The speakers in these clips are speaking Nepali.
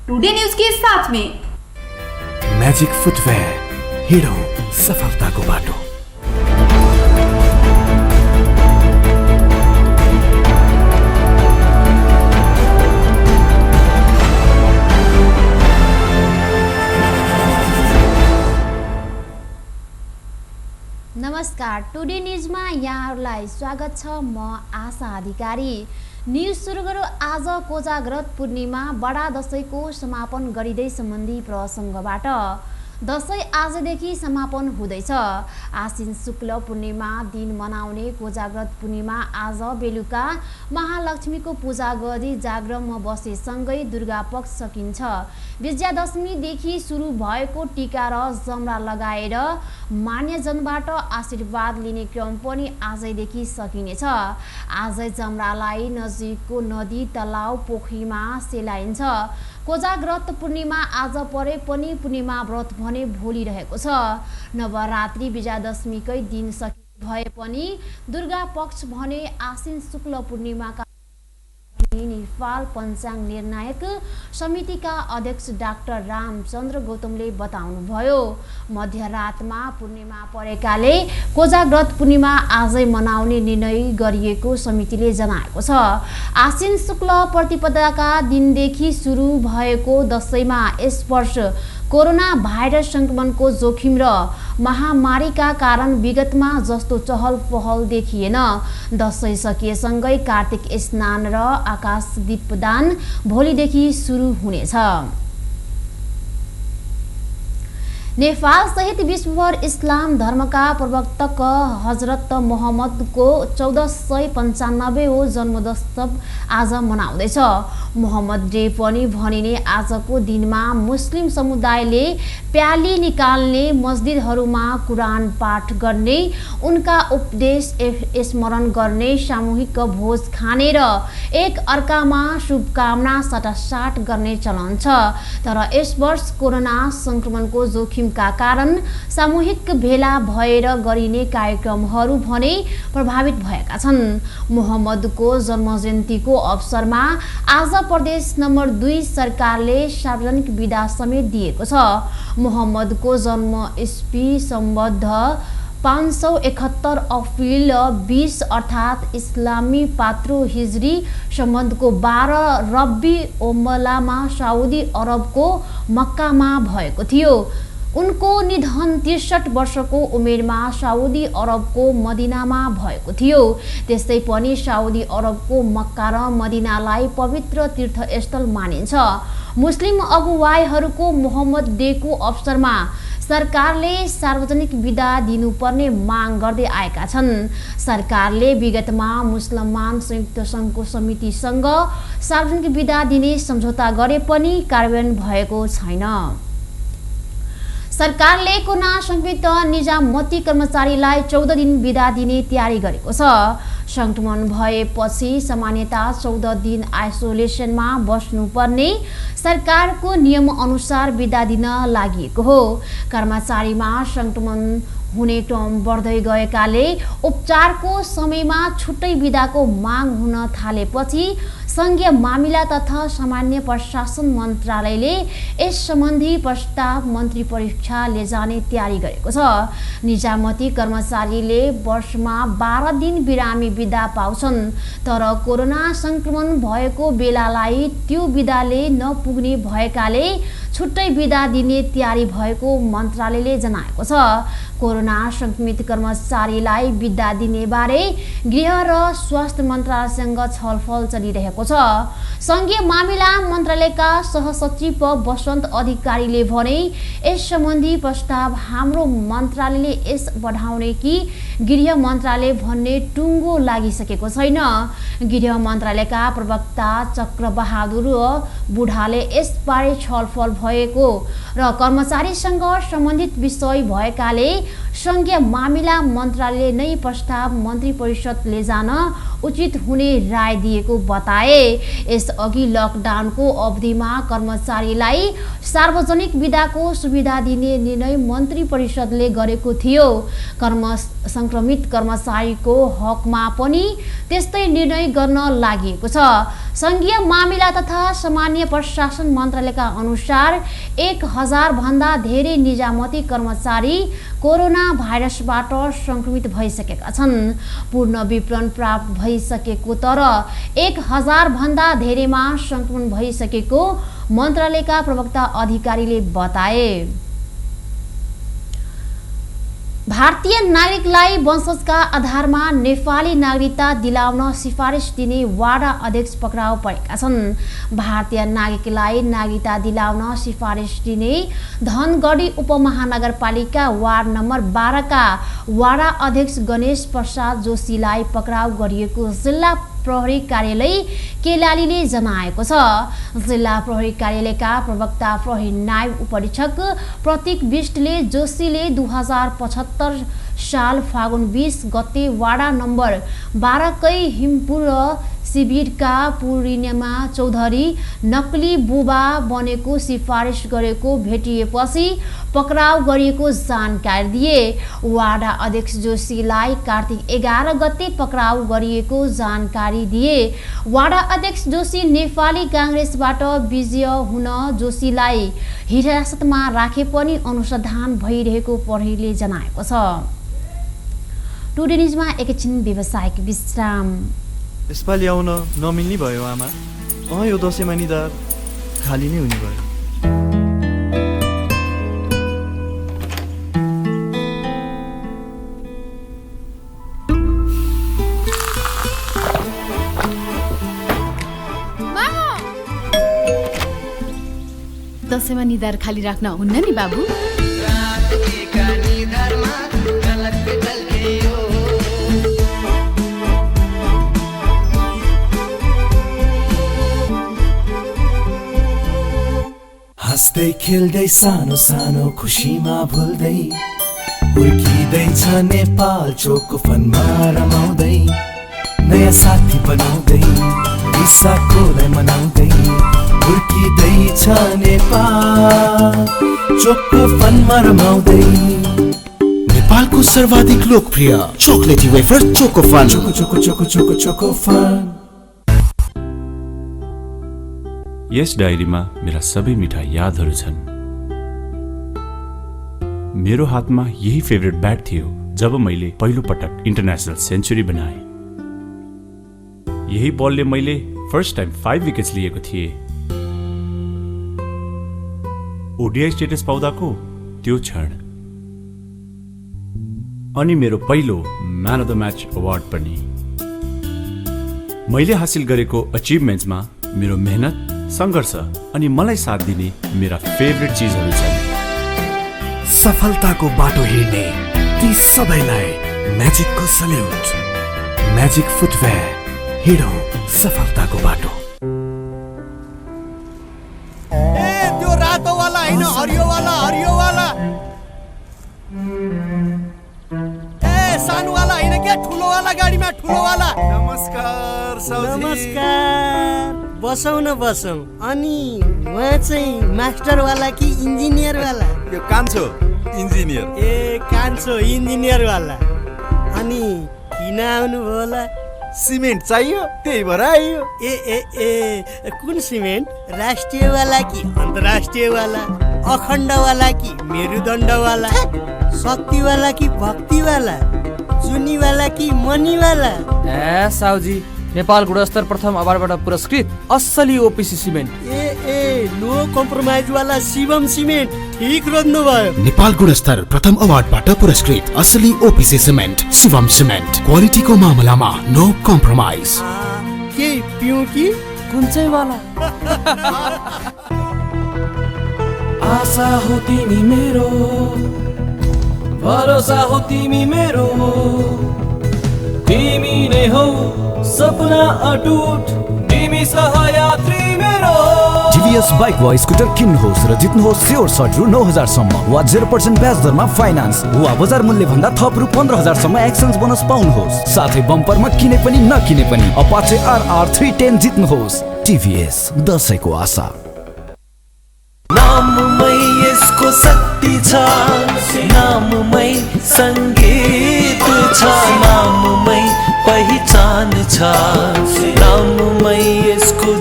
टुडे न्यूज के साथ में मैजिक फुटवेयर, हिँडौं सफलताको बाटो। नमस्कार, टुडे न्यूजमा यहाँहरूलाई स्वागत छ। म आशा अधिकारी। न्यूज सुरु गरौँ। आज कोजाग्रत पूर्णिमा बडा दशैंको समापन गरिँदै सम्बन्धी प्रसङ्गबाट। दशैं आजदेखि समापन हुँदैछ। आश्विन शुक्ल पूर्णिमा दिन मनाउने कोजाग्रत पूर्णिमा आज बेलुका महालक्ष्मीको पूजा गरी जागरमा बसेसँगै दुर्गा पक्ष सकिन्छ। विजयादशमीदेखि सुरु भएको टीका र जमरा लगाएर मान्यजनबाट आशीर्वाद लिने क्रम पनि आजैदेखि सकिनेछ। आजै जमरालाई नजिकको नदी, तलाउ, पोखरीमा सेलाइन्छ। कोजाग्रत पूर्णिमा आज परे पनि पूर्णिमा व्रत भने भोलि रहेको छ। नवरात्रि विजयादशमीकै दिन सकिने भए पनि दुर्गा पक्ष भने आश्विन शुक्ल पूर्णिमाका नेपाल पञ्चाङ्ग निर्णायक समितिका अध्यक्ष डाक्टर रामचन्द्र गौतमले बताउनुभयो। मध्यरातमा पूर्णिमा परेकाले कोजाग्रत पूर्णिमा आजै मनाउने निर्णय गरिएको समितिले जनाएको छ। आश्विन शुक्ल प्रतिपदाका दिनदेखि सुरु भएको दशैंमा यस वर्ष कोरोना भाइरस संक्रमणको जोखिम र महामारीका कारण विगतमा जस्तो चहल पहल देखिएन। दशैं सकिएसँगै कार्तिक स्नान र आकाश दीपदान भोलिदेखि सुरु हुनेछ। नेपाल सहित विश्वभर इस्लाम धर्मका प्रवर्तक हजरत मोहम्मदको 1495औं जन्मोत्सव आज मनाउँदैछ। मोहम्मद डे पनि भनिने आजको दिनमा मुस्लिम समुदायले प्याली निकाल्ने, मस्जिदहरूमा कुरान पाठ गर्ने, उनका उपदेश स्मरण गर्ने, सामूहिक भोज खाने र एक अर्कामा शुभकामना साटासाट गर्ने चलन छ। तर यस वर्ष कोरोना संक्रमणको जोखिम का कारण सामूहिक भेला भएर गरिने कार्यक्रमहरू भने प्रभावित भएका छन्। मोहम्मदको जन्मजयन्तीको अवसरमा आज प्रदेश नम्बर 2 सरकारले सार्वजनिक बिदा समेत दिएको छ। मोहम्मदको जन्म इस्वी सम्बद्ध 571 अप्रिल 20 अर्थात् इस्लामी पात्रो हिजरी सम्बन्धको 12 रब्बी ओमलामा साउदी अरबको मक्कामा भएको थियो। उनको निधन 63 वर्षको उमेरमा साउदी अरबको मदिनामा भएको थियो। त्यसै पनि साउदी अरबको मक्का र मदिनालाई पवित्र तीर्थस्थल मानिन्छ। मुस्लिम अगुवाईहरूको मोहम्मद डेको अवसरमा सरकारले सार्वजनिक बिदा दिनुपर्ने माग गर्दै आएका छन्। सरकारले विगतमा मुसलमान संयुक्त सङ्घको समितिसँग सार्वजनिक बिदा दिने सम्झौता गरे पनि कार्यान्वयन भएको छैन। सरकारले कोरोना संक्रमित निजामती कर्मचारीलाई 14 दिन बिदा दिने तयारी गरेको छ। संक्रमण भएपछि सामान्यतः 14 दिन आइसोलेसनमा बस्नुपर्ने सरकारको नियम अनुसार बिदा दिन लागि हो। कर्मचारीमा संक्रमण हुने क्रम बढ्दै गएकाले उपचारको समयमा छुट्टै बिदाको माग हुन थालेपछि संघीय मामिला तथा सामान्य प्रशासन मन्त्रालयले यस सम्बन्धी प्रस्ताव मन्त्री परीक्षाले जाने तयारी गरेको छ। निजामती कर्मचारीले वर्षमा 12 दिन बिरामी बिदा पाउँछन्। तर कोरोना संक्रमण भएको बेलालाई त्यो बिदाले नपुग्ने भएकाले छुट्टै बिदा दिने तयारी भएको मन्त्रालयले जनाएको छ। कोरोना संक्रमित कर्मचारीलाई बिदा दिने बारे गृह र स्वास्थ्य मन्त्रालयसँग छलफल चलिरहेको छ। संघीय मामिला मन्त्रालयका सहसचिव वसन्त अधिकारीले भने यस सम्बन्धी प्रस्ताव हाम्रो मन्त्रालयले यस बढाउने कि गृह मन्त्रालय भन्ने टुङ्गो लागिसकेको छैन। गृह मन्त्रालयका प्रवक्ता चक्रबहादुर बुढाले यसबारे छलफल भएको र कर्मचारीसँग सम्बन्धित विषय भएकाले संघीय मामिला मन्त्रालयले नै प्रस्ताव मन्त्री परिषदले जान उचित हुने राय दिएको बताए। बताए। यसअघि लकडाउनको अवधिमा कर्मचारीलाई सार्वजनिक बिदाको सुविधा दिने निर्णय मन्त्री परिषदले गरेको थियो। संक्रमित कर्मचारीको हकमा पनि त्यस्तै निर्णय गर्न लागि छ। संघीय मामिला तथा सामान्य प्रशासन मन्त्रालयका अनुसार 1000 भन्दा धेरै निजामती कर्मचारी कोरोना भाइरसबाट संक्रमित भइसकेका छन्। पूर्ण विवरण प्राप्त भइसकेको तर 1000 भन्दा धेरैमा संक्रमण भइसकेको मन्त्रालयका प्रवक्ता अधिकारीले बताए। भारतीय नागरिकलाई वंशजका आधारमा नेपाली नागरिकता दिलाउन सिफारिस दिने वाडा अध्यक्ष पक्राउ परेका छन्। भारतीय नागरिकलाई नागरिकता दिलाउन सिफारिस दिने धनगढी उपमहानगरपालिका वार्ड नम्बर 12 का वाडा अध्यक्ष गणेश प्रसाद जोशीलाई पक्राउ गरिएको जिल्ला प्रहरी कार्यालय केलालीले जनाएको छ। जिल्ला प्रहरी कार्यालयका प्रवक्ता प्रहरी नायब उपरीक्षक प्रतीक विष्टले जोशीले 2075 साल फागुन 20 गते वाडा नम्बर 12 कै हिमपुर शिविरका पूर्णिमा चौधरी नक्कली बुबा बनेको सिफारिस गरेको भेटिएपछि पक्राउ गरिएको जानकारी दिए। वाडा अध्यक्ष जोशीलाई कार्तिक 11 गते पक्राउ गरिएको जानकारी दिए। वाडा अध्यक्ष जोशी नेपाली कांग्रेसबाट विजय हुन जोशीलाई हिरासतमा राखे पनि अनुसन्धान भइरहेको प्रहरीले जनाएको छ। टुडे न्युजमा एकैछिन व्यवसायिक विश्राम। यसपालि आउन नमिल्ने भयो आमा। यो दसैँमा निधार खाली नै हुने भयो। दसैँमा निधार खाली राख्न हुन्न नि बाबु। हाँस्दै खेल्दै सानो सानो खुसीमा भुल्दै हुर्किँदैछ नेपाल चोको फनमा रमाउँदै नयाँ साथी बनाउँदै विशाखोलाई मनाउँदै हुर्किँदैछ नेपाल चोको फनमा रमाउँदै। नेपालको सर्वाधिक लोकप्रिय chocolatey wafer choco fun. Choco choco choco choco choco fun. यस डायरीमा मेरा सबै मिठा यादहरू छन्। मेरो हातमा यही फेभरेट ब्याट थियो जब मैले पहिलो पटक इन्टरनेसनल सेन्चुरी बनाए। यही बलले मैले फर्स्ट टाइम 5 विकेट्स लिएको थिएँ। ओडिआई स्टेटस पाउँदाको त्यो क्षण अनि मेरो पहिलो man of the match award पनि। मैले हासिल गरेको अचिभमेन्ट्समा मेरो मेहनत, संघर्ष अनि मलाई साथ दिने मेरा फेभरेट चीजहरू छन्। सफलताको बाटो हिँड्ने ती सबैलाई म्याजिकको सल्युट। म्याजिक फुटवेयर, हिँडौँ सफलताको बाटो। त्यो रातो वाला हैन, हरियो वाला, हरियो वाला। सानो वाला हैन क्या, ठुलो वाला गाडीमा ठुलो वाला। नमस्कार साउजी। नमस्कार। बसौँ न बसौँ। अनि उहाँ चाहिँ मास्टर वाला कि इन्जिनियर वाला? यो कान्छो इन्जिनियर। ए कान्छो इन्जिनियर वाला। अनि किन आउनु भयो होला? सिमेन्ट चाहियो, त्यही भएर आइयो। ए ए ए कुन सिमेन्ट? राष्ट्रिय वाला कि अन्तर्राष्ट्रिय वाला? अखण्ड वाला कि मेरुदण्ड वाला? शक्ति वाला कि भक्ति वाला? जुनी वाला कि मनी वाला? ए साउजी, नेपाल गुणस्तर प्रथम अवार्डबाट पुरस्कृत असली ओपिसी सिमेन्ट। ए नो कम्प्रोमाइज वाला शिवम सिमेन्ट। ठीक रोज्नु भयो। नेपाल गुणस्तर प्रथम अवार्डबाट पुरस्कृत असली ओपिसी सिमेन्ट शिवम सिमेन्ट। क्वालिटीको मामलामा नो कम्प्रोमाइज। के पिउँ कि कुन चाहिँ वाला? आशा हो तिमी मेरो, भरोसा हो तिमी मेरो, तिमी नै हौ सपना अटुट, तिमी सहयात्री मेरो। जीवीएस टिभीएस बाइक वा स्कुटर किन्नुहोस् र जित्नुहोस् स्योर सर्ट रु 9000 सम्म वा 0% ब्याज दरमा फाइनान्स वा बजार मूल्य भन्दा थप रु 15000 सम्म एक्सचेन्ज बोनस पाउनुहोस्। साथै बम्परमा किने पनि नकिने पनि अपाचे RR 310 जित्नुहोस्। टिभीएस दशैंको आशा। नाममै यसको शक्ति छ, नाममै संगीत छ, नाममै पहिचान छ, नाममै यसको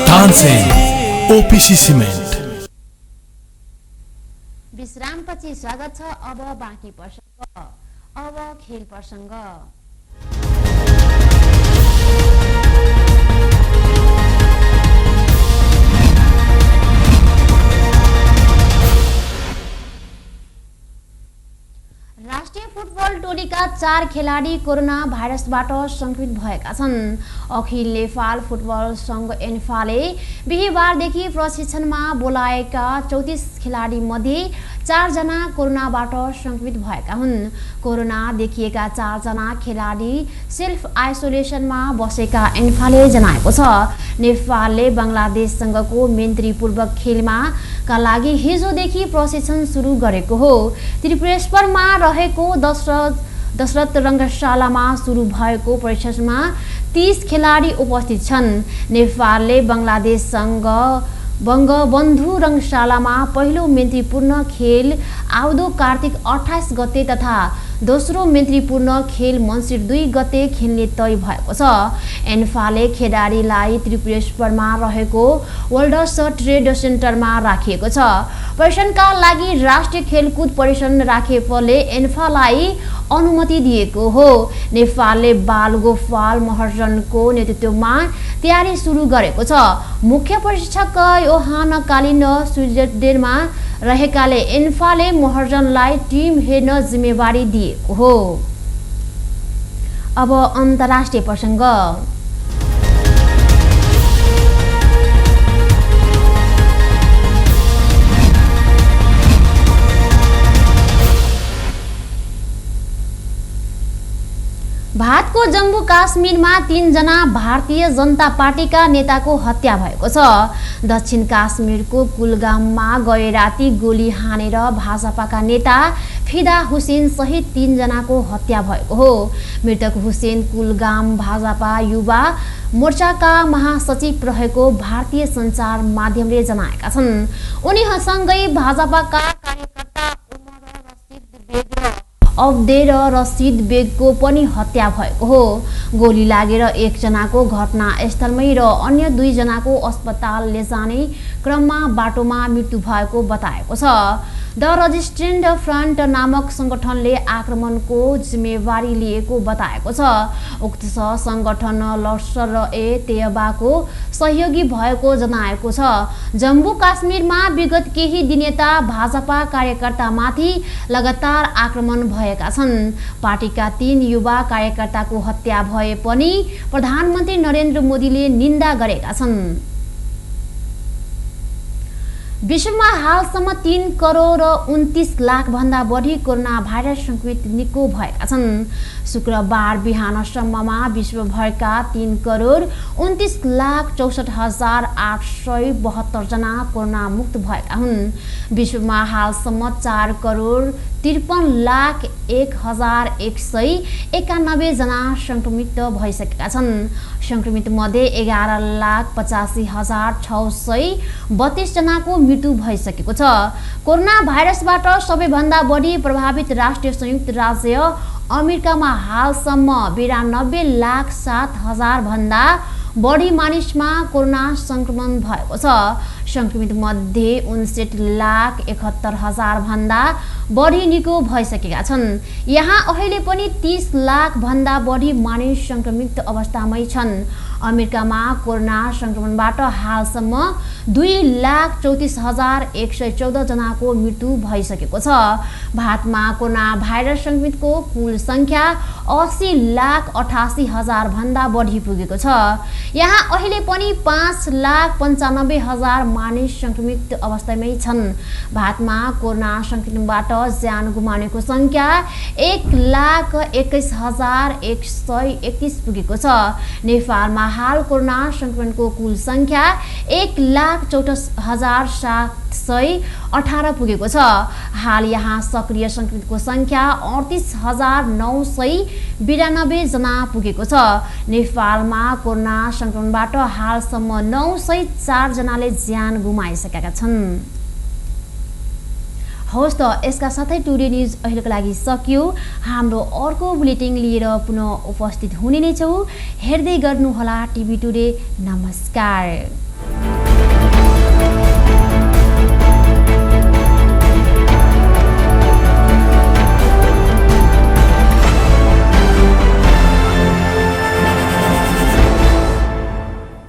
तानसेन ओपीसी सिमेन्ट। विश्रामपछि स्वागत छ अब बाँकी प्रसङ्ग। अब खेल प्रसङ्ग। राष्ट्रिय फुटबल टोलीका 4 खेलाडी कोरोना भाइरसबाट संक्रमित भएका छन्। अखिल नेपाल फुटबल संघ एन्फाले बिहीबारदेखि प्रशिक्षणमा बोलाएका 34 खेलाडी मध्ये 4 जना कोरोनाबाट संक्रमित भएका हुन्। कोरोना देखिएका 4 जना खेलाडी सेल्फ आइसोलेसनमा बसेका एन्फाले जनाएको छ। नेपालले बङ्गलादेशसँगको मैत्रीपूर्वक खेलमा का लागि हिजोदेखि प्रशिक्षण सुरु गरेको हो। त्रिपुरेश्वरमा रहेको दशरथ रङ्गशालामा सुरु भएको परीक्षणमा 30 खेलाडी उपस्थित छन्। नेपालले बङ्गलादेशसँग बङ्गबन्धु रङ्गशालामा पहिलो मैत्रीपूर्ण खेल आउँदो कार्तिक 28 गते तथा दोस्रो मैत्रीपूर्ण खेल मङ्सिर 2 गते खेल्ने तय भएको छ। एन्फाले खेलाडीलाई त्रिपुरेश्वरमा रहेको वर्ल्डस ट्रेड सेन्टरमा राखिएको छ। परीक्षणका लागि राष्ट्रिय खेलकुद परिसर राखिएकोले एन्फालाई अनुमति दिएको हो। नेपालले बालगोपाल महर्जनको नेतृत्वमा तयारी सुरु गरेको छ। मुख्य प्रशिक्षक योहान कालिन स्विट्जरल्यान्डमा रहेकाले एन्फाले महर्जनलाई टिम हेर्न जिम्मेवारी दिएको हो। अब अन्तर्राष्ट्रिय प्रसङ्ग। भारतको जम्मू काश्मीरमा 3 जना भारतीय जनता पार्टीका नेताको हत्या भएको छ। दक्षिण काश्मीरको कुलगाममा गए राति गोली हानेर भाजपाका नेता फिदा हुसेन सहित 3 जनाको हत्या भएको हो। मृतक हुसेन कुलगाम भाजपा युवा मोर्चाका महासचिव रहेको भारतीय सञ्चार माध्यमले जनाएका छन्। उनीसँगै भाजपाका कार्यकर्ता अब्देर रसिद बेगको पनि हत्या भएको हो। गोली लागेर 1 जनाको घटनास्थलमै र अन्य 2 जनाको अस्पताल लैजाने क्रममा बाटोमा मृत्यु भएको बताएको छ। द रेजिस्टेन्ट फ्रन्ट नामक संगठनले आक्रमणको जिम्मेवारी लिएको बताएको छ। उक्त संगठन लस्कर-ए-तैयबाको सहयोगी भएको जनाएको छ। जम्मू काश्मीरमा विगत केही दिनयता भाजपा कार्यकर्तामाथि लगातार आक्रमण भएका छन्। पार्टीका 3 युवा कार्यकर्ताको हत्या भए पनि प्रधानमन्त्री नरेन्द्र मोदीले निन्दा गरेका छन्। विश्वमा हालसम्म 3 करोड 29 लाख भन्दा बढी कोरोना भाइरस संक्रमित निको भएका छन्। शुक्रबार बिहानसम्ममा विश्वभरका 3 करोड 29 लाख 64 हजार 872 जना कोरोना मुक्त भएका हुन्। विश्वमा हालसम्म 4 करोड 53 लाख 1 हजार 191 जना संक्रमित भइसकेका छन्। संक्रमित मध्ये 11 लाख 85 हजार 632 जनाको मृत्यु भइसकेको छ। कोरोना भाइरसबाट सबैभन्दा बढी प्रभावित राष्ट्र संयुक्त राज्य अमेरिकामा हालसम्म 92 लाख 7 हजार भन्दा बढी मानिसमा कोरोना संक्रमण भएको छ। संक्रमित मध्ये 59 लाख 71 हजार भन्दा बढी निको भइसकेका छन्। यहाँ अहिले पनि 30 लाख भन्दा बढी मानिस संक्रमित अवस्थामै छन्। अमेरिकामा कोरोना संक्रमणबाट हालसम्म 2 लाख 34 हजार 114 जनाको मृत्यु भइसकेको छ। भारतमा कोरोना भाइरस संक्रमितको कुल संख्या 80 लाख 88 हजार भन्दा बढी पुगेको छ। यहाँ अहिले पनि 5 लाख 95 हजार मानिस सङ्क्रमित अवस्थामै छन्। भारतमा कोरोना सङ्क्रमणबाट ज्यान गुमाउनेको सङ्ख्या 1,21,131 पुगेको छ। नेपालमा हाल कोरोना सङ्क्रमणको कुल सङ्ख्या 1,64,718 पुगेको छ। हाल यहाँ सक्रिय सङ्क्रमितको सङ्ख्या 38,992 जना पुगेको छ। नेपालमा कोरोना सङ्क्रमणबाट हालसम्म 904 जनाले ज्यान गुमाइसकेका छन्। हवस् त यसका साथै टुडे न्युज अहिलेको लागि सकियो। हाम्रो अर्को बुलेटिन लिएर पुनः उपस्थित हुने नै छौँ। हेर्दै गर्नुहोला टिभी टुडे। नमस्कार।